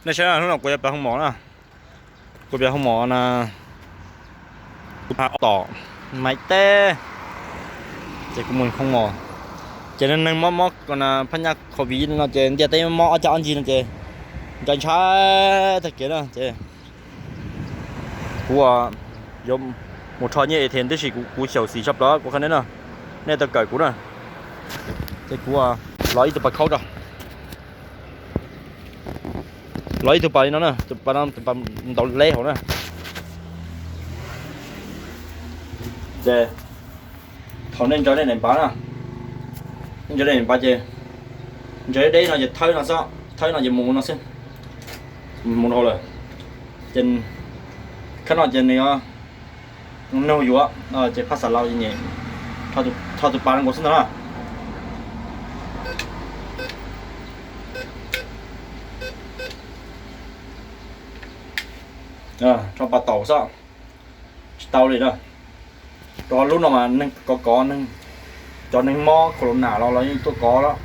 Nej saib, hnub no kuv yuav pab hoo mom na, kuv pab hoo mom na, kuv pab ob tom maiv teb, ces kuv mus hoo mom. Ces neeg mob mob phab nyaj covid no ces ntiaj teb mob ob cag ob ncig no ces ntshai ntshai tag kev na ces kuv yuav mus rho nyiaj A T M tib si, kuv xyaum xim tshaj plaws kuv qhia nej na, nej tau kawm kuv na. Ces kuv los ib tug pas khaub rau, los ib tug pas li no na, tus pas no tus pas ntaus leb hauv na. Ces thaum nej ntsaws nej daim npav na, nej ntsaws nej daim npav ces ntsaws deb no ces thawb no xwb, thawb no ces mus no xwb, mus rau lawm. Ces khab no ces nws nug yuav, ces phab xav laus ces nyem, rho tus pas no nkaus xwb ntag na. Rho pas taus xwb, tsis tau li na. Rau lub no mas neeg kov kov, cov neeg mob corona los los yeej tuaj kov lawm.